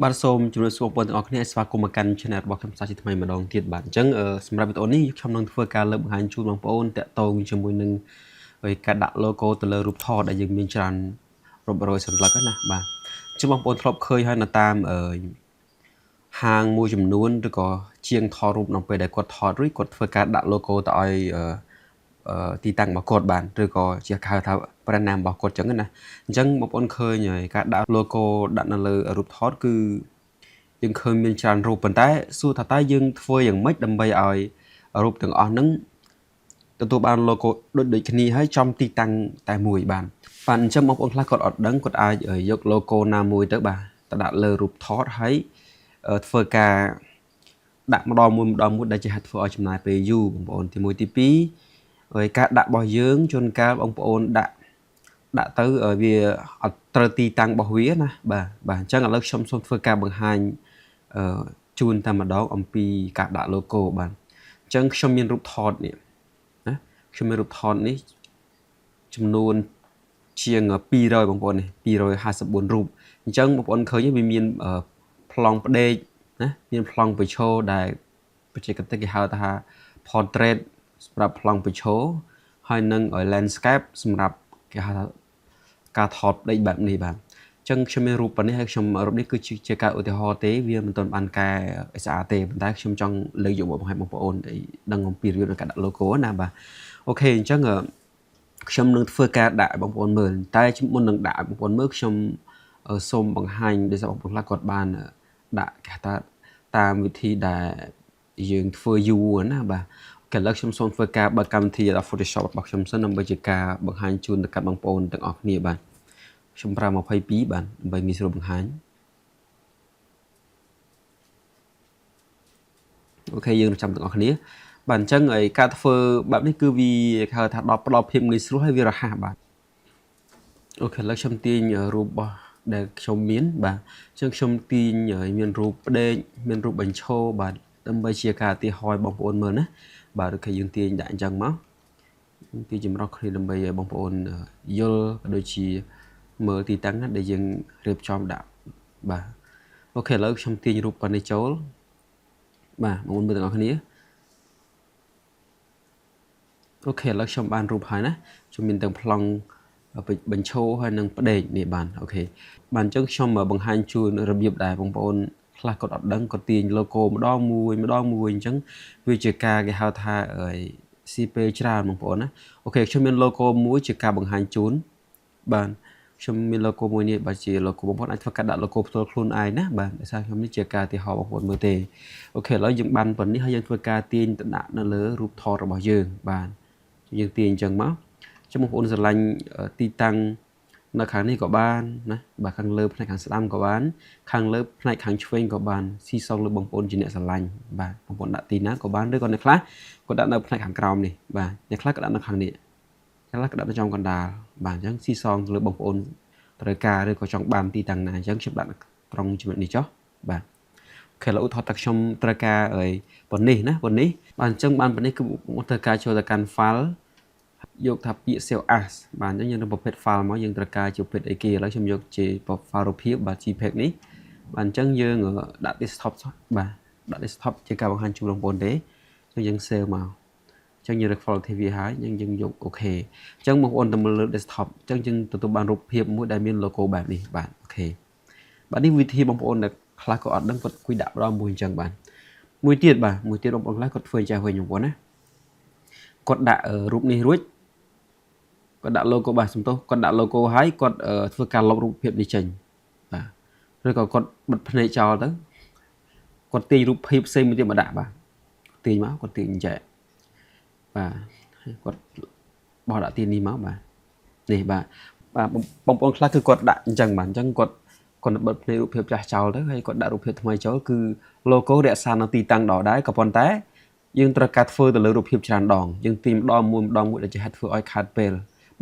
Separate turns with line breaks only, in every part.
បាទសូមជម្រាបសួរបងប្អូនទាំងអស់គ្នាស្វាគមន៍មកកាន់ Channel របស់ខ្ញុំសាជាថ្មីម្ដងទៀតបាទអញ្ចឹងសម្រាប់វីដេអូនេះខ្ញុំនឹងធ្វើការលើកបង្ហាញជូនបងប្អូនតាក់ទងជាមួយនឹងការដាក់ logo ទៅលើរូបថតដែលយើងមានច្រើនរាប់រយសន្លឹកណាបាទអញ្ចឹងបងប្អូនធ្លាប់ឃើញហើយនៅតាមហាងមួយចំនួនឬក៏ជាងថតរូបនៅពេលដែលគាត់ថតរួចគាត់ធ្វើការដាក់ logo ទៅឲ្យទីតាំងរបស់គាត់បានឬក៏ជាហៅថា brand name របស់គាត់ចឹងណាអញ្ចឹងបងប្អូនឃើញហើយការដាក់ logo ដាក់នៅលើរូបថតគឺយើងឃើញមានច្រើនរូបប៉ុន្តែសួរថាតើយើងធ្វើយ៉ាងម៉េចដើម្បីឲ្យរូបទាំងអស់ហ្នឹងទទួលបាន logo ដូចដូចគ្នាហើយចំទីតាំងតែមួយបានបាទអញ្ចឹងបងប្អូនខ្លះគាត់អត់ដឹងគាត់អាចយក logo ណាមួយទៅបាទទៅដាក់លើរូបថតហើយធ្វើការដាក់ម្ដងមួយម្ដងមួយដែលជាហេតុធ្វើឲ្យចំណាយពេលយូរបងប្អូនទី1ទី2ហើយការដាក់របស់យើងជួនកាលបងប្អូនដាក់ដាក់ទៅវាអត់ត្រូវទីតាំងរបស់វាណាបាទបាទអញ្ចឹងឥឡូវខ្ញុំសូមធ្វើការបង្ហាញអឺជូនតែម្ដងអំពីការដាក់ logo បាទអញ្ចឹងខ្ញុំមានរូបថតនេះណាខ្ញុំមានរូបថតនេះចំនួនជាង200បងប្អូននេះ254រូបអញ្ចឹងបងប្អូនឃើញវាមានប្លង់ផ្ដេកណាមានប្លង់ប្រឈរដែលបច្ចេកទេសគេហៅថា portrait សម្រាប់ប្លង់ប្រឈរហើយនិង landscape សម្រាប់គេហៅថាការថតផ្ដេកបែបនេះបាទអញ្ចឹងខ្ញុំមានរូបប៉ុណ្នេះហើយខ្ញុំរូបនេះគឺជាការឧទាហរណ៍ទេវាមិនទាន់បានកែស្អាតទេប៉ុន្តែខ្ញុំចង់លើកយកមកបង្ហាញបងប្អូនឲ្យដឹងអំពីរបៀបនៃការដាក់ logo ណាបាទ OK អញ្ចឹងខ្ញុំនឹងធ្វើការដាក់ឲ្យបងប្អូនមើលតែមុននឹងដាក់ឲ្យបងប្អូនមើលខ្ញុំសូមបង្ហាញដោយសារបងប្អូនខ្លះគាត់បានដាក់គេថាតាមវិធីដែលយើងធ្វើយូរណាបាទឥឡូវខ្ញុំសូមធ្វើការបើកកម្មវិធី Photoshop របស់ខ្ញុំសិនដើម្បីជាការបង្ហាញជូនទៅកាន់បងប្អូនទាំងអស់គ្នាបាទខ្ញុំប្រើ22បាទដើម្បីងាយស្រួលបង្ហាញ OK យើងចាំទាំងអស់គ្នាបាទអញ្ចឹងឯការធ្វើបែបនេះគឺវាគេហៅថាដល់ផ្ដល់ភាពងាយស្រួលហើយវារហ័សបាទ OK ឥឡូវខ្ញុំទាញរូបរបស់ដែលខ្ញុំមានបាទអញ្ចឹងខ្ញុំទាញមានរូបផ្ដេកមានរូបបញ្ឈរបាទដើម្បីជាការឧទាហរណ៍បងប្អូនមើលណាបាទ OK យើងទាញដាក់អញ្ចឹងមកទីចម្រោះគ្នាដើម្បីឲ្យបងប្អូនយល់ក៏ដូចជាមើលទីតាំងដែលយើងរៀបចំដាក់បាទ OK ឥឡូវខ្ញុំទាញរូបប៉ុណ្នេះចូលបាទបងប្អូនមើលទាំងអស់គ្នា OK ឥឡូវខ្ញុំបានរូបហើយណាខ្ញុំមានទាំងប្លង់បញ្ឈរហើយនឹងផ្ដេកនេះបាន OK បាទអញ្ចឹងខ្ញុំបង្ហាញជូនរបៀបដែលបងប្អូនខ្លះគាត់អត់ដឹងគាត់ទាញ logo ម្ដងមួយម្ដងមួយអញ្ចឹងវាជាការគេហៅថាស៊ីពេលច្រើនបងប្អូនណា OK ខ្ញុំមាន logo មួយជាការបង្ហាញជូនបាទខ្ញុំមាន logo មួយនេះបាទជា logo បងប្អូនអាចធ្វើការដាក់ logo ផ្ទាល់ខ្លួនឯងណាបាទដោយសារខ្ញុំនេះជាការឧទាហរណ៍បងប្អូនមើលទេ OK ឥឡូវយើងបានប៉ុណ្នេះហើយយើងធ្វើការទាញទៅដាក់នៅលើរូបថតរបស់យើងបាទយើងទាញអញ្ចឹងមកចាំបងប្អូនស្រឡាញ់ទីតាំងនៅខាងនេះក៏បានណាបាទខាងលើផ្នែកខាងស្ដាំក៏បានខាងលើផ្នែកខាងឆ្វេងក៏បានស៊ីសងលើបងប្អូនជាអ្នកស្រឡាញ់បាទបងប្អូនដាក់ទីណាក៏បានឬក៏អ្នកខ្លះក៏ដាក់នៅផ្នែកខាងក្រោមនេះបាទអ្នកខ្លះក៏ដាក់នៅខាងនេះខ្លះក៏ដាក់នៅចំកណ្ដាលបាទអញ្ចឹងស៊ីសងលើបងប្អូនត្រូវការឬក៏ចង់បានទីតាំងណាអញ្ចឹងខ្ញុំដាក់ត្រង់ចំណុចនេះចុះបាទ OK ឥឡូវឧទាហរណ៍ថាខ្ញុំត្រូវការអីប៉ុណ្នេះណាប៉ុណ្នេះបាទអញ្ចឹងបានប៉ុណ្នេះគឺបងត្រូវការចូលទៅកាន់ file យកថាពាក្យ save as បាទអញ្ចឹងយើងនឹងប្រភេទ file មកយើងត្រូវការជាប្រភេទអីគេឥឡូវខ្ញុំយកជា file រូបភាពបាទ JPEG នេះបាទអញ្ចឹងយើងដាក់ desktop បាទដាក់ desktop ជាការបង្ហាញជូនបងប្អូនទេអញ្ចឹងយើង save មកអញ្ចឹងយើងរក quality វាហើយអញ្ចឹងយើងយក OK អញ្ចឹងបងប្អូនទៅមើលលើ desktop អញ្ចឹងយើងទទួលបានរូបភាពមួយដែលមាន logo បែបនេះបាទ OK បាទនេះវិធីបងប្អូនដែលខ្លះក៏អត់ដឹងគាត់គួយដាក់ម្ដងមួយអញ្ចឹងបាទមួយទៀតបាទមួយទៀតបងប្អូនខ្លះគាត់ធ្វើអញ្ចឹងវិញបងប្អូនណាគាត់ដាក់រូបនេះរួចគាត់ដាក់ logo បាទសំទោសគាត់ដាក់ logo ហើយគាត់ធ្វើការលុបរូបភាពនេះចេញបាទឬក៏គាត់បិទភ្នែកចោលទៅគាត់ទាញរូបភាពផ្សេងមួយទៀតមកដាក់បាទទាញមកគាត់ទាញចែកបាទគាត់បោះដាក់ទីនេះមកបាទនេះបាទបាទបងប្អូនខ្លះគឺគាត់ដាក់អញ្ចឹងបាទអញ្ចឹងគាត់គាត់បិទភ្នែករូបភាពចាស់ចោលទៅហើយគាត់ដាក់រូបភាពថ្មីចូលគឺ logo រក្សានៅទីតាំងដដែលក៏ប៉ុន្តែយើងត្រូវការធ្វើទៅលើរូបភាពច្រើនដងយើងទាញម្ដងមួយម្ដងមួយដែលជាហេតុធ្វើឲ្យខាតពេល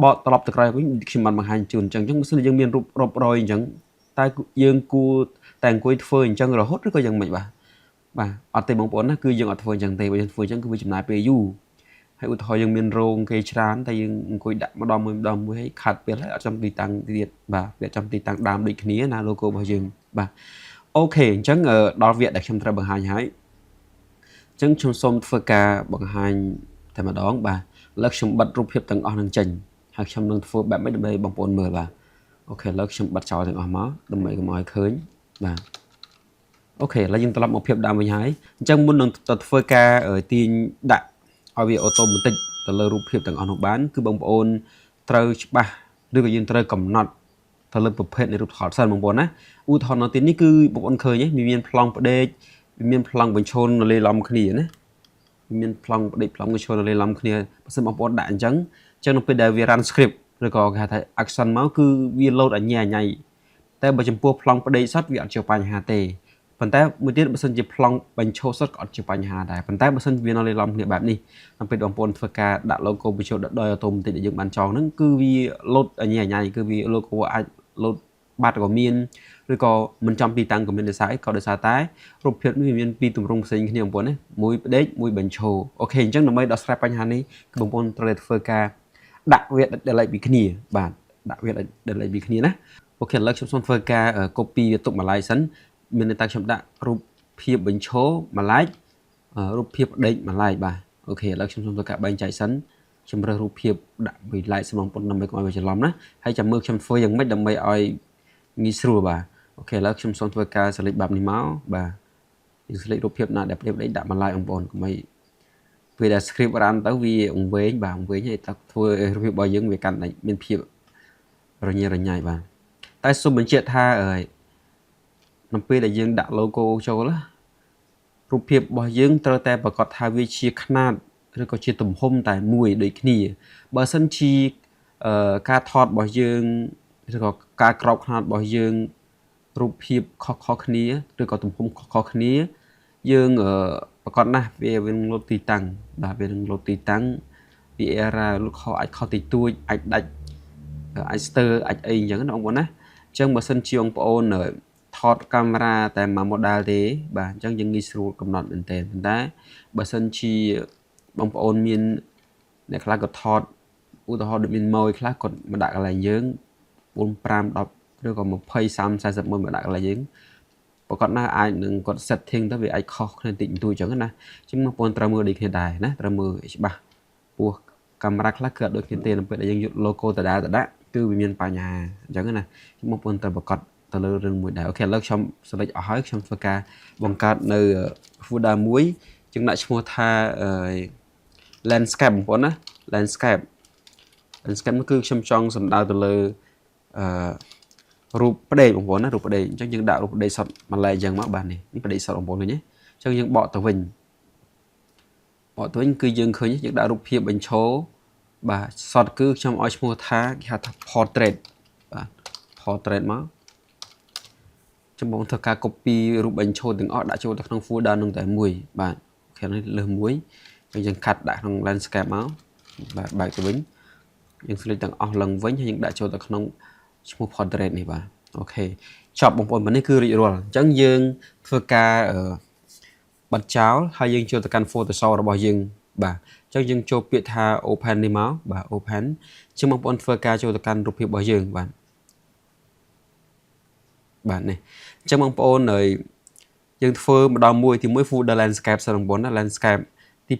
បកត្រឡប់ទៅក្រោយវិញខ្ញុំបានបង្ហាញជូនអញ្ចឹងអញ្ចឹងបើសិនជាយើងមានរូបរាប់រយអញ្ចឹងតើយើងគួរតែអង្គុយធ្វើអញ្ចឹងរហូតឬក៏យ៉ាងម៉េចបាទបាទអត់ទេបងប្អូនណាគឺយើងអត់ធ្វើអញ្ចឹងទេបើយើងធ្វើអញ្ចឹងគឺវាចំណាយពេលយូរហើយឧទាហរណ៍យើងមានរោងគេច្រើនតែយើងអង្គុយដាក់ម្ដងមួយម្ដងមួយហើយខាត់ពេលហើយអត់ចំទីតាំងទៀតបាទវាចំទីតាំងដើមដូចគ្នាណា logo របស់យើងបាទ OK អញ្ចឹងដល់វគ្គដែលខ្ញុំត្រូវបង្ហាញហើយអញ្ចឹងខ្ញុំសូមធ្វើការបង្ហាញតែម្ដងបាទឥឡូវខ្ញុំបិទរូបភាពទាំងអស់នឹងចេញហើយខ្ញុំនឹងធ្វើបែបម៉េចដើម្បីបងប្អូនមើលបាទ OK ឥឡូវខ្ញុំបិទចោលទាំងអស់មកដើម្បីកុំឲ្យឃើញបាទ OK ឥឡូវយើងត្រឡប់មកភាពដើមវិញហើយអញ្ចឹងមុននឹងទៅធ្វើការទាញដាក់ឲ្យវាautomatic ទៅលើរូបភាពទាំងអស់នោះបានគឺបងប្អូនត្រូវច្បាស់ឬក៏យើងត្រូវកំណត់ទៅលើប្រភេទនៃរូបថតសិនបងប្អូនណាឧទាហរណ៍នៅទីនេះគឺបងប្អូនឃើញវាមានប្លង់ផ្ដេកវាមានប្លង់បញ្ឈូននៅលេឡំគ្នាណាវាមានប្លង់ផ្ដេកប្លង់បញ្ឈូននៅលេឡំគ្នាបើសិនបងប្អូនដាក់អញ្ចឹងអញ្ចឹងនៅពេលដែលវា run script ឬក៏គេហៅថា action មកគឺវា load អញ្ញាអញៃតែបើចំពោះប្លង់ផ្ដេកសុទ្ធវាអត់ជាបញ្ហាទេប៉ុន្តែមួយទៀតបើសិនជាប្លង់បញ្ឈរសុទ្ធក៏អត់ជាបញ្ហាដែរប៉ុន្តែបើសិនជាវានៅលេឡំគ្នាបែបនេះដល់ពេលបងប្អូនធ្វើការដាក់ logo បញ្ចូលដោយ automatic ដែលយើងបានចងហ្នឹងគឺវា load អញ្ញាអញៃគឺវា logo អាច load បាត់ក៏មានឬក៏មិនចំទីតាំងក៏មានដោយសារអីក៏ដោយសារតែរូបភាពនេះវាមានពីរទម្រង់ផ្សេងគ្នាបងប្អូនណាមួយផ្ដេកមួយបញ្ឈរ OK អញ្ចឹងដើម្បីដោះស្រាយបញ្ហានេះគឺបងប្អូនត្រូវតែធ្វើការដាក់វាដាច់ឡែកពីគ្នាបាទដាក់វាដាច់ឡែកពីគ្នាណា OK ឥឡូវខ្ញុំសូមធ្វើការ copy វាទុកមួយឡែកសិនមានន័យថាខ្ញុំដាក់រូបភាពបញ្ឈរមួយឡែករូបភាពផ្ដេកមួយឡែកបាទ OK ឥឡូវខ្ញុំសូមធ្វើការបែងចែកសិនខ្ញុំរើសរូបភាពដាក់មួយឡែកសម្រាប់ប៉ុនដើម្បីកុំឲ្យវាច្រឡំណាហើយចាំមើលខ្ញុំធ្វើយ៉ាងម៉េចដើម្បីឲ្យងាយស្រួលបាទ OK ឥឡូវខ្ញុំសូមធ្វើការ select បែបនេះមកបាទយើង select រូបភាពណាដែលផ្ដេកដាក់មួយឡែកបងប្អូនកុំឲ្យពេលដែល script run ទៅវាអង្វែងបាទអង្វែងហើយតើធ្វើរូបភាពរបស់យើងវាកាន់តែមានភាពរញ៉េរញ៉ៃបាទតែសូមបញ្ជាក់ថានៅពេលដែលយើងដាក់ logo ចូលរូបភាពរបស់យើងត្រូវតែប្រកាសថាវាជាខ្នាតឬក៏ជាទំហំតែមួយដូចគ្នាបើសិនជាការថតរបស់យើងឬក៏ការក្របខ្នាតរបស់យើងរូបភាពខុសៗគ្នាឬក៏ទំហំខុសៗគ្នាយើងប្រកាសណាស់វាវានឹងលុតទីតាំងបាទវានឹងលុតទីតាំងវា error លុតខុសអាចខុសទីទួចអាចដាច់អាចស្ទើអាចអីអញ្ចឹងណាបងប្អូនណាអញ្ចឹងបើសិនជាបងប្អូនថតកាមេរ៉ាតែមួយ model ទេបាទអញ្ចឹងយើងងាយស្រួលកំណត់មែនទែនប៉ុន្តែបើសិនជាបងប្អូនមានអ្នកខ្លះក៏ថតឧទាហរណ៍ដូចមានម៉យខ្លះគាត់មកដាក់កន្លែងយើង4 5 10ឬក៏20 30 40មួយមកដាក់កន្លែងយើងប្រកាសណាស់អាចនឹងគាត់ setting ទៅវាអាចខុសគ្នាតិចបន្តួចអញ្ចឹងណាអញ្ចឹងបងប្អូនត្រូវមើលដូចគ្នាដែរណាត្រូវមើលច្បាស់ពោះកាមេរ៉ាខ្លះគឺអត់ដូចគ្នាទេនៅពេលដែលយើងយក logo ដដែលទៅដាក់គឺវាមានបញ្ហាអញ្ចឹងណាបងប្អូនត្រូវប្រកាសទៅលើរឿងមួយដែរ OK ឥឡូវខ្ញុំ select អស់ហើយខ្ញុំធ្វើការបង្កើតនៅ folder មួយយើងដាក់ឈ្មោះថា landscape បងប្អូនណា landscape landscape នោះគឺខ្ញុំចង់សំដៅទៅលើអឺរូបផ្ដេកបងប្អូនណារូបផ្ដេកអញ្ចឹងយើងដាក់រូបផ្ដេកសុទ្ធមួយឡែកអញ្ចឹងមកបាទនេះនេះផ្ដេកសុទ្ធបងប្អូនឃើញទេអញ្ចឹងយើងបកទៅវិញបកទៅវិញគឺយើងឃើញយើងដាក់រូបភាពបញ្ឈរបាទសុទ្ធគឺខ្ញុំឲ្យឈ្មោះថាគេហៅថា portrait បាទ portrait មកចាំបងធ្វើការ copy រូបបញ្ឈរទាំងអស់ដាក់ចូលទៅក្នុង folder នឹងតែមួយបាទ OK នេះលើសមួយអញ្ចឹងយើងកាត់ដាក់ក្នុង landscape មកបាទបែកទៅវិញយើង select ទាំងអស់ឡើងវិញហើយយើងដាក់ចូលទៅក្នុងឈ្មោះ portrait នេះបាទ OK ចប់បងប្អូននេះគឺរួចរាល់អញ្ចឹងយើងធ្វើការបិទចោលហើយយើងចូលទៅកាន់ Photoshop របស់យើងបាទអញ្ចឹងយើងចូលពាក្យថា open នេះមកបាទ open អញ្ចឹងបងប្អូនធ្វើការចូលទៅកាន់រូបភាពរបស់យើងបាទបាទនេះអញ្ចឹងបងប្អូនហើយយើងធ្វើម្ដងមួយទី1 folder landscape សិនបងប្អូនណា landscape ទី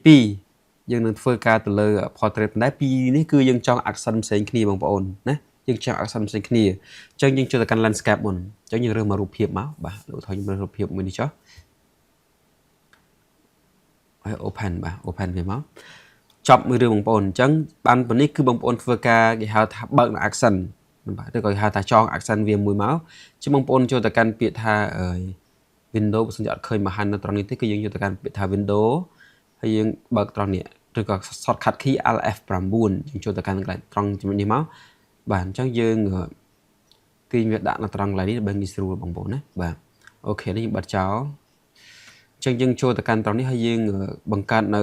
2យើងនឹងធ្វើការទៅលើ portrait ប៉ុន្តែពីរនេះគឺយើងចង់ action ផ្សេងគ្នាបងប្អូនណាយើងចង់ action ផ្សេងគ្នាអញ្ចឹងយើងចូលទៅកាន់ landscape មុនអញ្ចឹងយើងរើសមករូបភាពមកបាទលោកថយខ្ញុំរើសរូបភាពមួយនេះចុះហើយ open បាទ open វាមកចប់មួយរឿងបងប្អូនអញ្ចឹងបានប៉ុណ្នេះគឺបងប្អូនធ្វើការគេហៅថាបើកនៅ action បាទឬក៏គេហៅថាចង action វាមួយមកជាបងប្អូនចូលទៅកាន់ពាក្យថា window បើសិនជាអត់ឃើញបង្ហាញនៅត្រង់នេះទេគឺយើងយកទៅកាន់ពាក្យថា window ហើយយើងបើកត្រង់នេះឬក៏ shortcut key Alt F9 យើងចូលទៅកាន់កន្លែងត្រង់ចំណុចនេះមកបាទអញ្ចឹងយើងទាញវាដាក់នៅត្រង់កន្លែងនេះដើម្បីងាយស្រួលបងប្អូនណាបាទ OK នេះយើងបិទចោលអញ្ចឹងយើងចូលទៅកាន់ត្រង់នេះហើយយើងបង្កើតនៅ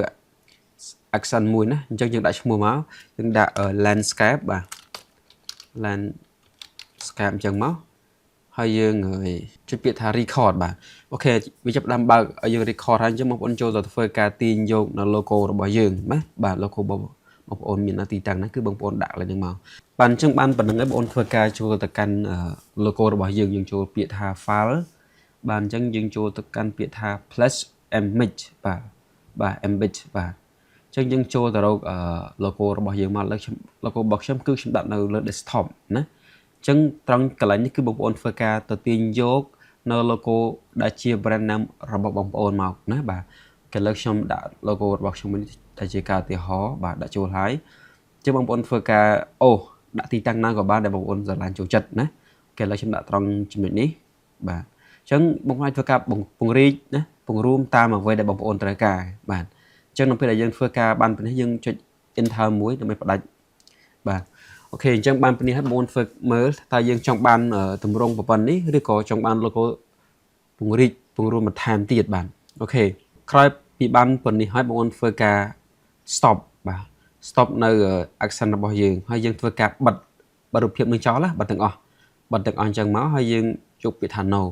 action មួយណាអញ្ចឹងយើងដាក់ឈ្មោះមកយើងដាក់ landscape បាទ landscape អញ្ចឹងមកហើយយើងចុចពាក្យថា record បាទ OK វាចាប់ផ្ដើមបើកឲ្យយើង record ហើយអញ្ចឹងបងប្អូនចូលទៅធ្វើការទាញយកនៅ logo របស់យើងណាបាទ logo របស់បងប្អូនមាននៅទីតាំងណាគឺបងប្អូនដាក់ឡើងហ្នឹងមកបាទអញ្ចឹងបានប៉ុណ្្នឹងហើយបងប្អូនធ្វើការចូលទៅកាន់ logo របស់យើងយើងចូលពាក្យថា file បាទអញ្ចឹងយើងចូលទៅកាន់ពាក្យថា place image បាទបាទ image បាទអញ្ចឹងយើងចូលទៅរក logo របស់យើងមកលើខ្ញុំ logo របស់ខ្ញុំគឺខ្ញុំដាក់នៅលើ desktop ណាអញ្ចឹងត្រង់កន្លែងនេះគឺបងប្អូនធ្វើការទៅទាញយកនៅ logo ដែលជា brand name របស់បងប្អូនមកណាបាទឥឡូវខ្ញុំដាក់ logo របស់ខ្ញុំនេះដែលជាការឧទាហរណ៍បាទដាក់ចូលហើយអញ្ចឹងបងប្អូនធ្វើការអូដាក់ទីតាំងណាក៏បានដែលបងប្អូនស្រឡាញ់ចូលចិត្តណាគេឥឡូវខ្ញុំដាក់ត្រង់ចំណុចនេះបាទអញ្ចឹងបងប្អូនអាចធ្វើការពង្រីកណាពង្រួមតាមអ្វីដែលបងប្អូនត្រូវការបាទអញ្ចឹងនៅពេលដែលយើងធ្វើការបានប៉ុណ្នេះយើងចុច enter មួយដើម្បីផ្ដាច់បាទ OK អញ្ចឹងបានប៉ុណ្នេះហើយបងប្អូនធ្វើមើលតើយើងចង់បានទម្រង់ប៉ុណ្នេះឬក៏ចង់បាន logo ពង្រីកពង្រួមបន្ថែមទៀតបាទ OK ក្រោយពីបានប៉ុណ្នេះហើយបងប្អូនធ្វើការ stop បាទ stop នៅ action របស់យើងហើយយើងធ្វើការបិទបិទរូបភាពនឹងចោលណាបិទទាំងអស់បិទទាំងអស់អញ្ចឹងមកហើយយើងយកពាក្យថា no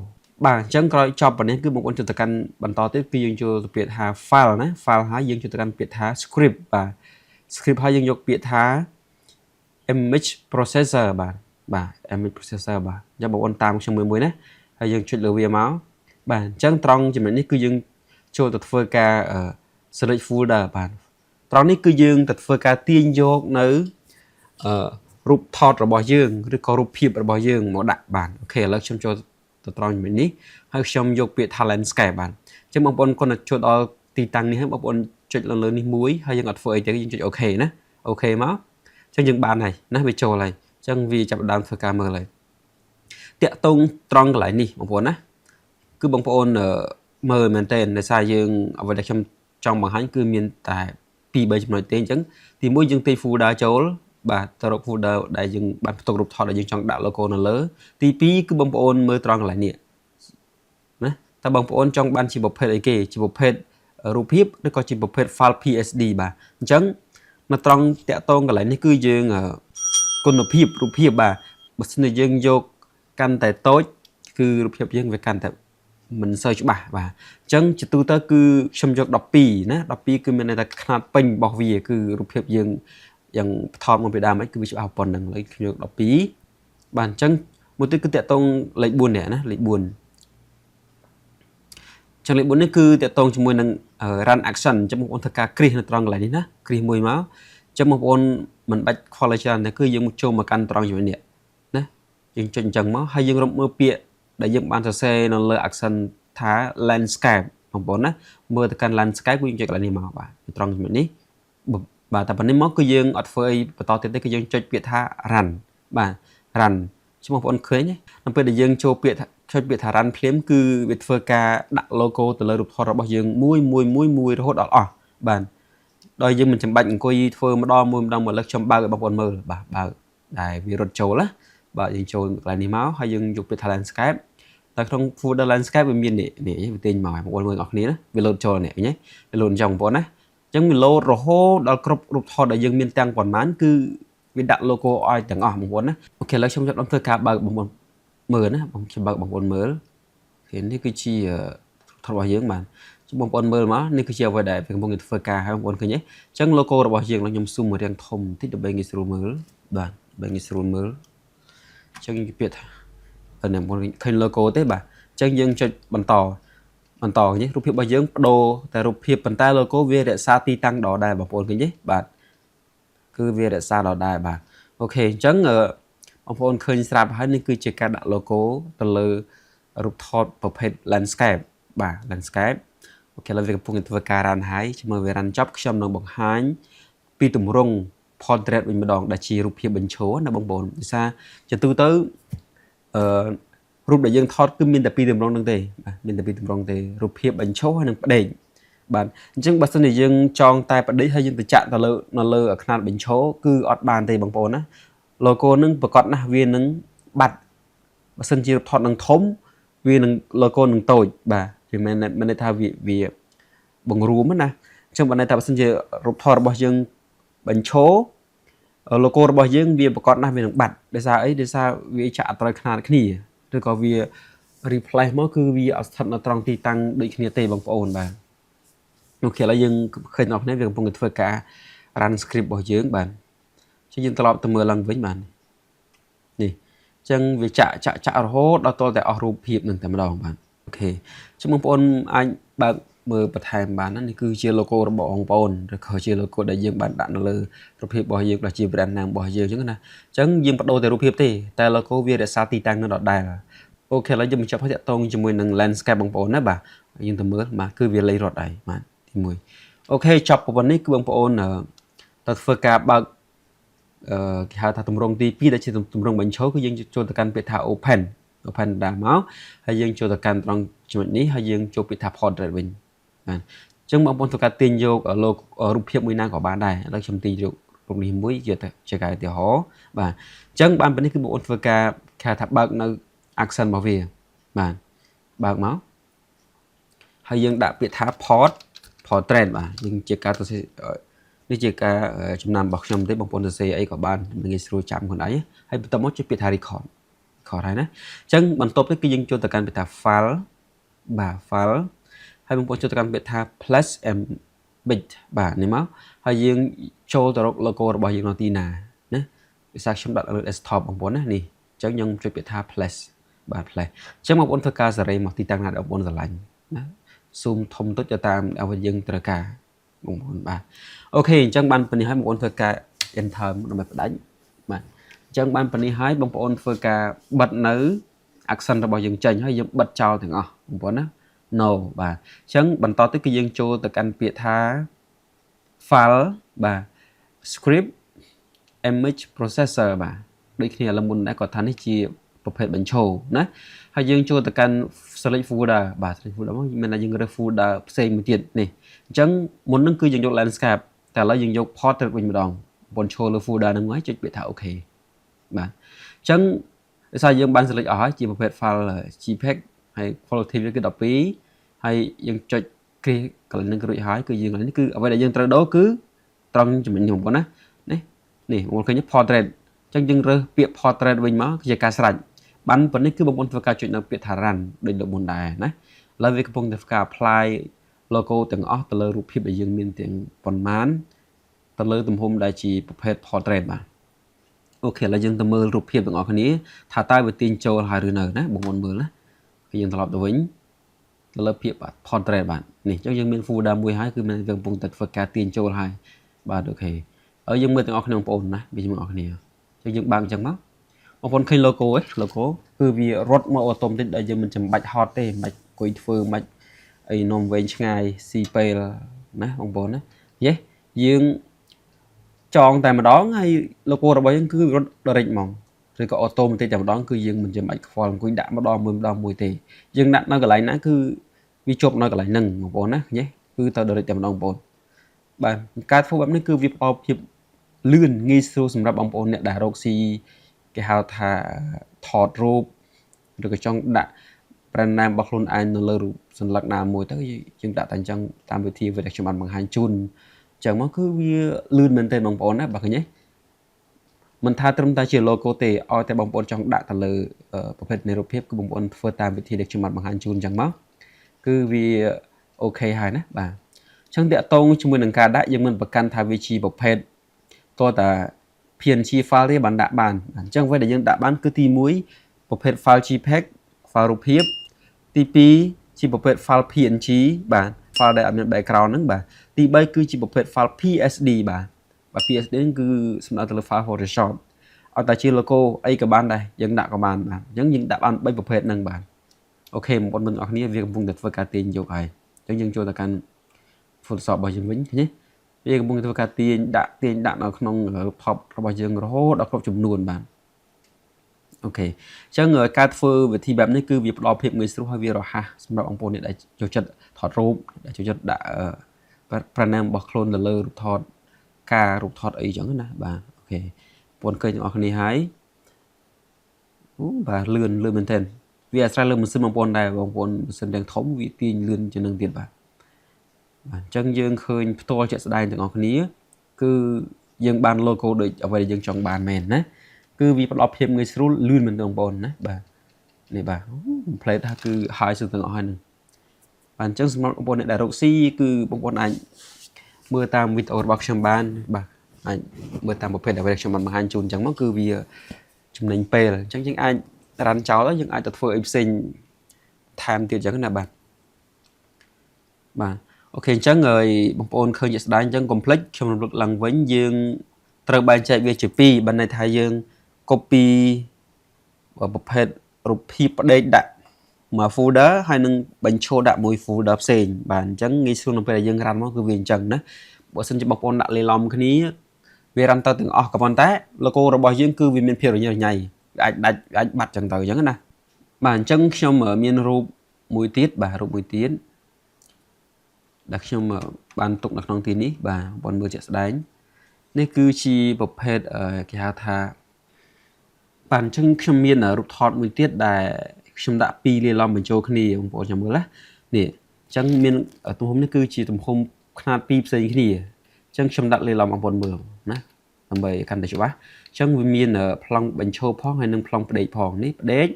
បាទអញ្ចឹងក្រោយចប់ប៉ុណ្នេះគឺបងប្អូនចូលទៅកាន់បន្តទៀតគឺយើងចូលទៅពាក្យថា file ណា file ហើយយើងចូលទៅកាន់ពាក្យថា script បាទ script ហើយយើងយកពាក្យថា image processor បាទបាទ image processor បាទអញ្ចឹងបងប្អូនតាមខ្ញុំមួយមួយណាហើយយើងចុចលើវាមកបាទអញ្ចឹងត្រង់ចំណុចនេះគឺយើងចូលទៅធ្វើការ select folder បាទត្រង់នេះគឺយើងទៅធ្វើការទាញយកនៅអឺរូបថតរបស់យើងឬក៏រូបភាពរបស់យើងមកដាក់បាន OK ឥឡូវខ្ញុំចូលទៅត្រង់ចំណុចនេះហើយខ្ញុំយកពាក្យថា landscape បាទអញ្ចឹងបងប្អូនគាត់ទៅចូលដល់ទីតាំងនេះហើយបងប្អូនចុចលើនេះមួយហើយយើងអត់ធ្វើអីទេយើងចុច OK ណា OK មកអញ្ចឹងយើងបានហើយណាវាចូលហើយអញ្ចឹងវាចាប់ផ្ដើមធ្វើការមើលហើយតាក់ទងត្រង់កន្លែងនេះបងប្អូនណាគឺបងប្អូនមើលមែនតើដោយសារយើងអ្វីដែលខ្ញុំចង់បង្ហាញគឺមានតែ2 3ចំណុចទេអញ្ចឹងទី1យើងទាញ folder ចូលបាទទៅរក folder ដែលយើងបានផ្ទុករូបថតដែលយើងចង់ដាក់ logo នៅលើទី2គឺបងប្អូនមើលត្រង់កន្លែងនេះណាតើបងប្អូនចង់បានជាប្រភេទអីគេជាប្រភេទរូបភាពឬក៏ជាប្រភេទ file PSD បាទអញ្ចឹងនៅត្រង់តាក់ទងកន្លែងនេះគឺយើងគុណភាពរូបភាពបាទបើសិនជាយើងយកកាន់តែតូចគឺរូបភាពយើងវាកាន់តែមិនសូវច្បាស់បាទអញ្ចឹងជាទូទៅគឺខ្ញុំយក12ណា12គឺមានន័យថាខ្នាតពេញរបស់វាគឺរូបភាពយើងយ៉ាងថតមកពីដើមអីគឺវាច្បាស់ប៉ុណ្ណឹងឡើយខ្ញុំយក12បាទអញ្ចឹងមួយទៀតគឺតាក់ទងលេខ4នេះណាលេខ4ចឹងលេខ4នេះគឺតាក់ទងជាមួយនឹង run action អញ្ចឹងបងប្អូនធ្វើការគ្រីសនៅត្រង់កន្លែងនេះណាគ្រីសមួយមកអញ្ចឹងបងប្អូនមិនបាច់ខ្វល់ច្រើនទេគឺយើងចូលមកកាន់ត្រង់ជាមួយនេះណាយើងចុចអញ្ចឹងមកហើយយើងរកមើលពាក្យដែលយើងបានសរសេរនៅលើ action ថា landscape បងប្អូនណាមើលទៅកាន់ landscape គឺយើងចុចកន្លែងនេះមកបាទត្រង់ចំណុចនេះបាទតែប៉ុណ្នេះមកគឺយើងអត់ធ្វើអីបន្តទៀតទេគឺយើងចុចពាក្យថា run បាទ run ឈ្មោះបងប្អូនឃើញនៅពេលដែលយើងចូលពាក្យថាចុចពាក្យថា run ភ្លាមគឺវាធ្វើការដាក់ logo ទៅលើរូបថតរបស់យើងមួយមួយមួយមួយរហូតដល់អស់បាទដោយយើងមិនចាំបាច់អង្គុយធ្វើម្ដងមួយម្ដងមកលើកខ្ញុំបើកឲ្យបងប្អូនមើលបាទបើកដែលវារត់ចូលណាបាទយើងចូលកន្លែងនេះមកហើយយើងយកពាក្យថា landscape តែក្នុង folder landscape វាមាននេះនេះវាទាញមកបងប្អូនមើលអស់គ្នាណាវាលោតចូលនេះឃើញទេវាលោតអញ្ចឹងបងប្អូនណាអញ្ចឹងវាលោតរហូតដល់គ្រប់រូបថតដែលយើងមានទាំងប៉ុន្មានគឺវាដាក់ logo ឲ្យទាំងអស់បងប្អូនណា OK ឥឡូវខ្ញុំចាប់ធ្វើការបើកបងប្អូនមើលណាបងខ្ញុំបើកបងប្អូនមើល OK នេះគឺជាថតរបស់យើងបាទបងប្អូនមើលមកនេះគឺជាអ្វីដែលកំពុងតែធ្វើការហើយបងប្អូនឃើញទេអញ្ចឹង logo របស់យើងខ្ញុំស៊ូមមករាងធំបន្តិចដើម្បីងាយស្រួលមើលបាទដើម្បីងាយស្រួលមើលអញ្ចឹងពាក្យថាអ្នកបងប្អូនឃើញ logo ទេបាទអញ្ចឹងយើងចុចបន្តបន្តនេះរូបភាពរបស់យើងបដូរតែរូបភាពប៉ុន្តែ logo វារក្សាទីតាំងដដែលបងប្អូនឃើញទេបាទគឺវារក្សាដដែលបាទ OK អញ្ចឹងបងប្អូនឃើញស្រាប់ហើយនេះគឺជាការដាក់ logo ទៅលើរូបថតប្រភេទ landscape បាទ landscape OK ឥឡូវវាកំពុងតែធ្វើការ run ហើយជាមួយវា run ចប់ខ្ញុំនឹងបង្ហាញពីទម្រង់ portrait វិញម្ដងដែលជារូបភាពបញ្ឈរណាបងប្អូនដោយសារជាទូទៅអឺរូបដែលយើងថតគឺមានតែពីរទម្រង់ហ្នឹងទេបាទមានតែពីរទម្រង់ទេរូបភាពបញ្ឈរហើយនិងផ្ដេកបាទអញ្ចឹងបើសិនជាយើងចងតែផ្ដេកហើយយើងទៅចាក់ទៅលើនៅលើខ្នាតបញ្ឈរគឺអត់បានទេបងប្អូនណា logo នឹងប្រកាសណាស់វានឹងបាត់បើសិនជារូបថតនឹងធំវានឹង logo នឹងតូចបាទវាមិនមិនន័យថាវាវាបង្រួមណាអញ្ចឹងបើន័យថាបើសិនជារូបថតរបស់យើងបញ្ឈរ logo របស់យើងវាប្រកាសណាស់វានឹងបាត់ដោយសារអីដោយសារវាចាក់អត់ត្រូវខ្នាតគ្នាឬក៏វា replace មកគឺវាអត់ស្ថិតនៅត្រង់ទីតាំងដូចគ្នាទេបងប្អូនបាទ OK ឥឡូវយើងឃើញដល់គ្នាវាកំពុងតែធ្វើការ run script របស់យើងបាទចឹងយើងត្រឡប់ទៅមើលឡើងវិញបាទនេះអញ្ចឹងវាចាក់ចាក់ចាក់រហូតដល់ទាល់តែអស់រូបភាពនឹងតែម្ដងបាទ OK ចឹងបងប្អូនអាចបើកមើលបន្ថែមបានណានេះគឺជា logo របស់បងប្អូនឬក៏ជា logo ដែលយើងបានដាក់នៅលើរូបភាពរបស់យើងដែលជា brand name របស់យើងអញ្ចឹងណាអញ្ចឹងយើងបដូរតែរូបភាពទេតែ logo វារក្សាទីតាំងនៅដដែល។ OK ឥឡូវយើងបញ្ចប់ហើយតាក់ទងជាមួយនឹង landscape បងប្អូនណាបាទយើងទៅមើលបាទគឺវាលេងរត់ហើយបាទទី1 OK ចប់ប៉ុណ្នេះគឺបងប្អូនទៅធ្វើការបើកអឺគេហៅថាទម្រង់ទី2ដែលជាទម្រង់បញ្ឈរគឺយើងចូលទៅកាន់ពាក្យថា open open ដល់មកហើយយើងចូលទៅកាន់ត្រង់ចំណុចនេះហើយយើងចូលពាក្យថា portrait វិញបាទអញ្ចឹងបងប្អូនធ្វើការទាញយកលោករូបភាពមួយណាក៏បានដែរឥឡូវខ្ញុំទាញយករូបនេះមួយជាជាការឧទាហរណ៍បាទអញ្ចឹងបានប៉ុណ្នេះគឺបងប្អូនធ្វើការគេថាបើកនៅ action របស់វាបាទបើកមកហើយយើងដាក់ពាក្យថា portrait បាទយើងជាការទៅនេះជាការចំណាំរបស់ខ្ញុំទេបងប្អូនសរសេរអីក៏បានងាយស្រួលចាំខ្លួនឯងហើយបន្ទាប់មកចុចពាក្យថា record record ហើយណាអញ្ចឹងបន្ទាប់ទៅគឺយើងចូលទៅកាន់ពាក្យថា file បាទ file ហើយបងប្អូនចូលទៅកាន់ពាក្យថា place embed បាទនេះមកហើយយើងចូលទៅរក logo របស់យើងនៅទីណាណាភាសាខ្ញុំដាក់លើ desktop បងប្អូនណានេះអញ្ចឹងខ្ញុំចុចពាក្យថា place បាទ place អញ្ចឹងបងប្អូនធ្វើការសេរីមកទីតាំងណាដែលបងប្អូនស្រឡាញ់ណា zoom ធំតិចទៅតាមអ្វីយើងត្រូវការបងប្អូនបាទ OK អញ្ចឹងបានប៉ុណ្នេះហើយបងប្អូនធ្វើការ enter ដើម្បីផ្ដាច់បាទអញ្ចឹងបានប៉ុណ្នេះហើយបងប្អូនធ្វើការបិទនៅ action របស់យើងចេញហើយយើងបិទចោលទាំងអស់បងប្អូនណា no បាទអញ្ចឹងបន្តទៅគឺយើងចូលទៅកាន់ពាក្យថា file បាទ script image processor បាទដូចគ្នាឥឡូវមុនដែរគាត់ថានេះជាប្រភេទបញ្ឈរណាហើយយើងចូលទៅកាន់ select folder បាទ select folder មកមានថាយើងរើស folder ផ្សេងមួយទៀតនេះអញ្ចឹងមុនហ្នឹងគឺយើងយក landscape តែឥឡូវយើងយក portrait វិញម្ដងបងឈរលើ folder ហ្នឹងហើយចុចពាក្យថា OK បាទអញ្ចឹងដោយសារយើងបាន select អស់ហើយជាប្រភេទ file JPEG ហើយ quality វាគឺ12ហើយយើងចុចគ្រីកន្លែងហ្នឹងរួចហើយគឺយើងកន្លែងនេះគឺអ្វីដែលយើងត្រូវដូរគឺត្រង់ចំណុចនេះបងប្អូនណានេះនេះបងប្អូនឃើញ portrait អញ្ចឹងយើងរើសពាក្យ portrait វិញមកគឺជាការស្រេចបានប៉ុណ្នេះគឺបងប្អូនធ្វើការចុចនៅពាក្យថា run ដូចលើកមុនដែរណាឥឡូវវាកំពុងតែធ្វើការ apply logo ទាំងអស់ទៅលើរូបភាពដែលយើងមានទាំងប៉ុន្មានទៅលើទំហំដែលជាប្រភេទ portrait បាទ OK ឥឡូវយើងទៅមើលរូបភាពទាំងអស់គ្នាថាតើវាទាញចូលហើយឬនៅណាបងប្អូនមើលណាគឺយើងត្រឡប់ទៅវិញទៅលើភាពបាទ portrait បាទនេះអញ្ចឹងយើងមាន folder មួយហើយគឺមានវាកំពុងតែធ្វើការទាញចូលហើយបាទ OK ហើយយើងមើលទាំងអស់គ្នាបងប្អូនណាវាជាមួយអស់គ្នាអញ្ចឹងយើងបើកអញ្ចឹងមកបងប្អូនឃើញ logo ឯង logo គឺវារត់មក automatic ដែលយើងមិនចាំបាច់ហត់ទេមិនបាច់អង្គុយធ្វើមិនអីនំវែងឆ្ងាយស៊ីពេលណាបងប្អូនណាយេយើងចងតែម្ដងហើយ logo របស់យើងគឺរត់ direct ហ្មងឬក៏ automatic តែម្ដងគឺយើងមិនចាំបាច់ខ្វល់អង្គុយដាក់ម្ដងមួយម្ដងមួយទេយើងដាក់នៅកន្លែងណាគឺវាជាប់នៅកន្លែងហ្នឹងបងប្អូនណាញ៉េគឺទៅ direct តែម្ដងបងប្អូនបាទការធ្វើបែបនេះគឺវាផ្ដល់ភាពលឿនងាយស្រួលសម្រាប់បងប្អូនអ្នកដែលរកស៊ីគេហៅថាថតរូបឬក៏ចង់ដាក់ brand name របស់ខ្លួនឯងនៅលើរូបសន្លឹកណាមួយទៅយើងដាក់តែអញ្ចឹងតាមវិធីវិដែលខ្ញុំបានបង្ហាញជូនអញ្ចឹងមកគឺវាលឿនមែនទែនបងប្អូនណាបើឃើញទេមិនថាត្រឹមតែជា logo ទេឲ្យតែបងប្អូនចង់ដាក់ទៅលើប្រភេទនៃរូបភាពគឺបងប្អូនធ្វើតាមវិធីដែលខ្ញុំបានបង្ហាញជូនអញ្ចឹងមកគឺវា OK ហើយណាបាទអញ្ចឹងតាក់ទងជាមួយនឹងការដាក់យើងមិនប្រកាន់ថាវាជាប្រភេទតើតា PNG file ទេបានដាក់បានអញ្ចឹងអ្វីដែលយើងដាក់បានគឺទី1ប្រភេទ file JPEG file រូបភាពទី2ជាប្រភេទ file PNG បាទ file ដែលអត់មាន background ហ្នឹងបាទទី3គឺជាប្រភេទ file PSD បាទបាទ PSD ហ្នឹងគឺសំដៅទៅលើ file Photoshop ឲ្យតែជា logo អីក៏បានដែរយើងដាក់ក៏បានបាទអញ្ចឹងយើងដាក់បាន3ប្រភេទហ្នឹងបាទ OK បងប្អូនទាំងអស់គ្នាវាកំពុងតែធ្វើការទាញយកហើយអញ្ចឹងយើងចូលទៅកាន់ Photoshop របស់យើងវិញឃើញទេវាកំពុងធ្វើការទាញដាក់ទាញដាក់នៅក្នុងរូបថតរបស់យើងរហូតដល់គ្រប់ចំនួនបាទ OK អញ្ចឹងការធ្វើវិធីបែបនេះគឺវាផ្ដល់ភាពងាយស្រួលហើយវារហ័សសម្រាប់បងប្អូនអ្នកដែលចូលចិត្តថតរូបដែលចូលចិត្តដាក់ brand name របស់ខ្លួនទៅលើរូបថតការរូបថតអីចឹងណាបាទ OK បងប្អូនឃើញទាំងអស់គ្នាហើយអូបាទលឿនលឿនមែនទែនវាអាស្រ័យលើម៉ាស៊ីនបងប្អូនដែរបងប្អូនម៉ាស៊ីនទាំងធំវាទាញលឿនជាងនឹងទៀតបាទបាទអញ្ចឹងយើងឃើញផ្ទាល់ជាក់ស្ដែងទាំងអស់គ្នាគឺយើងបាន logo ដូចអ្វីដែលយើងចង់បានមែនណាគឺវាផ្ដល់ភាពងាយស្រួលលឿនមែនទែនបងប្អូនណាបាទនេះបាទ complete ថាគឺហើយសុទ្ធទាំងអស់ហើយនឹងបាទអញ្ចឹងសម្រាប់បងប្អូនអ្នកដែលរកស៊ីគឺបងប្អូនអាចមើលតាមវីដេអូរបស់ខ្ញុំបានបាទអាចមើលតាមប្រភេទអ្វីដែលខ្ញុំបានបង្ហាញជូនអញ្ចឹងមកគឺវាចំណេញពេលអញ្ចឹងយើងអាច run ចោលទៅយើងអាចទៅធ្វើអីផ្សេង ថែមទៀតអញ្ចឹងណាបាទបាទ OK អញ្ចឹងហើយបងប្អូនឃើញជាក់ស្ដែងអញ្ចឹងកុំភ្លេចខ្ញុំរំលឹកឡើងវិញយើងត្រូវបែងចែកវាជាពីរបានន័យថាយើង copy ប្រភេទរូបភាពផ្ដេកដាក់មួយ folder ហើយនឹងបញ្ឈរដាក់មួយ folder ផ្សេងបាទអញ្ចឹងងាយស្រួលនៅពេលដែលយើង run មកគឺវាអញ្ចឹងណាបើសិនជាបងប្អូនដាក់លាយឡំគ្នាវា run ទៅទាំងអស់ក៏ប៉ុន្តែ logo របស់យើងគឺវាមានភាពរញ៉េរញ៉ៃវាអាចដាច់វាអាចបាត់ចឹងទៅអញ្ចឹងណាបាទអញ្ចឹងខ្ញុំមានរូបមួយទៀតបាទរូបមួយទៀតដែលខ្ញុំបានទុកនៅក្នុងទីនេះបាទបងប្អូនមើលជាក់ស្ដែងនេះគឺជាប្រភេទគេហៅថាបាទអញ្ចឹងខ្ញុំមានរូបថតមួយទៀតដែលខ្ញុំដាក់ពីរលាយឡំបញ្ចូលគ្នាបងប្អូនចាំមើលណានេះអញ្ចឹងមានទំហំនេះគឺជាទំហំខ្នាតពីរផ្សេងគ្នាអញ្ចឹងខ្ញុំដាក់លាយឡំបងប្អូនមើលណាដើម្បីកាន់តែច្បាស់អញ្ចឹងវាមានប្លង់បញ្ឈរផងហើយនិងប្លង់ផ្ដេកផងនេះផ្ដេក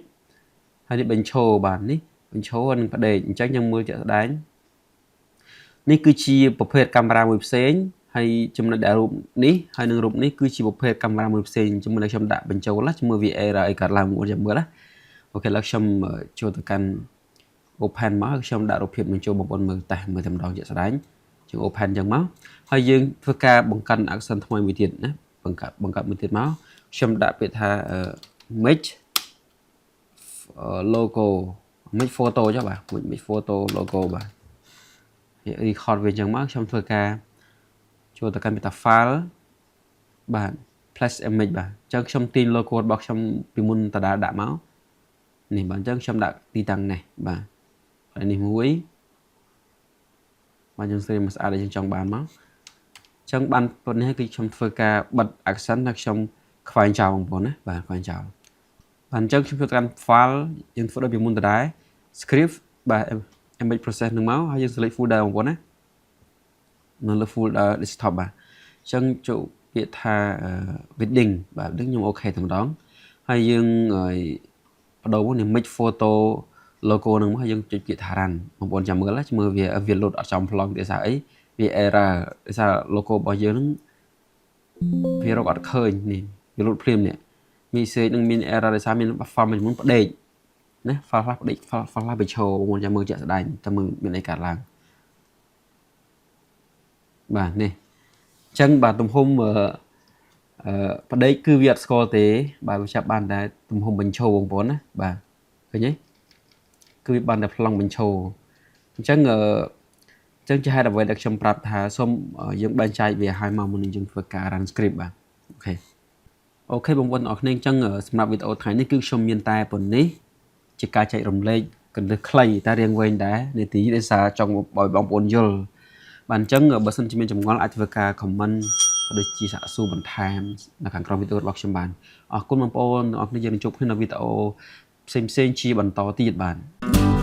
ហើយនេះបញ្ឈរបាទនេះបញ្ឈរនិងផ្ដេកអញ្ចឹងយើងមើលជាក់ស្ដែងនេះគឺជាប្រភេទកាមេរ៉ាមួយផ្សេងហើយចំណុចដែលរូបនេះហើយនឹងរូបនេះគឺជាប្រភេទកាមេរ៉ាមួយផ្សេងជាមួយនឹងខ្ញុំដាក់បញ្ចូលណាជាមួយវា error អីកើតឡើងមួយចាំមើលណា OK ឥឡូវខ្ញុំចូលទៅកាន់ open មកខ្ញុំដាក់រូបភាពបញ្ចូលបងប្អូនមើលតេស្តមើលតែម្ដងជាក់ស្ដែងជាង open អញ្ចឹងមកហើយយើងធ្វើការបង្កើន action ថ្មីមួយទៀតណាបង្កើតបង្កើតមួយទៀតមកខ្ញុំដាក់ពាក្យថា mix logo mix photo ចុះបាទ mix photo logo បាទ record វាអញ្ចឹងមកខ្ញុំធ្វើការចូលទៅកាន់ពាក្យថា file បាទ place image បាទអញ្ចឹងខ្ញុំទាញ logo របស់ខ្ញុំពីមុនតដាដាក់មកនេះបាទអញ្ចឹងខ្ញុំដាក់ទីតាំងនេះបាទហើយនេះមួយបាទយើងស្រីមកស្អាតដែលយើងចង់បានមកអញ្ចឹងបានប៉ុណ្ណេះគឺខ្ញុំធ្វើការបិទ action ហើយខ្ញុំខ្វែងចោលបងប្អូនណាបាទខ្វែងចោលបាទអញ្ចឹងខ្ញុំធ្វើកាន់ file យើងធ្វើដូចពីមុនដដែល script បាទ image process នឹងមកហើយយើង select folder បងប្អូនណានៅលើ folder desktop បាទអញ្ចឹងចូលពាក្យថា wedding បាទ wedding ខ្ញុំ OK តែម្ដងហើយយើងបដូរមកនេះ mix photo logo នឹងមកហើយយើងចុចពាក្យថា run បងប្អូនចាំមើលមើលវាវាលោតអត់ចំប្លង់ទេសារអីវា error ដោយសារ logo របស់យើងហ្នឹងវារកអត់ឃើញនេះវាលោតភ្លាមនេះ message នឹងមាន error ដោយសារមាន file មួយចំនួនផ្ដេកណា file ខ្លះផ្ដេក file ខ្លះបញ្ឈរបងប្អូនចាំមើលជាក់ស្ដែងតើមើលមានអីកើតឡើងបាទនេះអញ្ចឹងបាទទំហំអឺផ្ដេកគឺវាអត់ស្គាល់ទេបាទវាចាប់បានតែទំហំបញ្ឈរបងប្អូនណាបាទឃើញទេគឺវាបានតែប្លង់បញ្ឈរអញ្ចឹងអឺអញ្ចឹងជាហេតុអ្វីដែលខ្ញុំប្រាប់ថាសូមយើងបែងចែកវាឲ្យមកមុននឹងយើងធ្វើការ run script បាទ OK បងប្អូនអរគ្នាអញ្ចឹងសម្រាប់វីដេអូថ្ងៃនេះគឺខ្ញុំមានតែប៉ុណ្នេះជាការចែករំលែកកន្លឹះខ្លីតែរៀងវែងដែរនាទីដោយសារចង់ឲ្យបងប្អូនយល់បាទអញ្ចឹងបើសិនជាមានចម្ងល់អាចធ្វើការ comment ក៏ដូចជាសាកសួរបន្ថែមនៅខាងក្រោមវីដេអូរបស់ខ្ញុំបានអរគុណបងប្អូនទាំងអស់គ្នាយើងនឹងជួបគ្នានៅវីដេអូផ្សេងៗជាបន្តទៀតបាទ។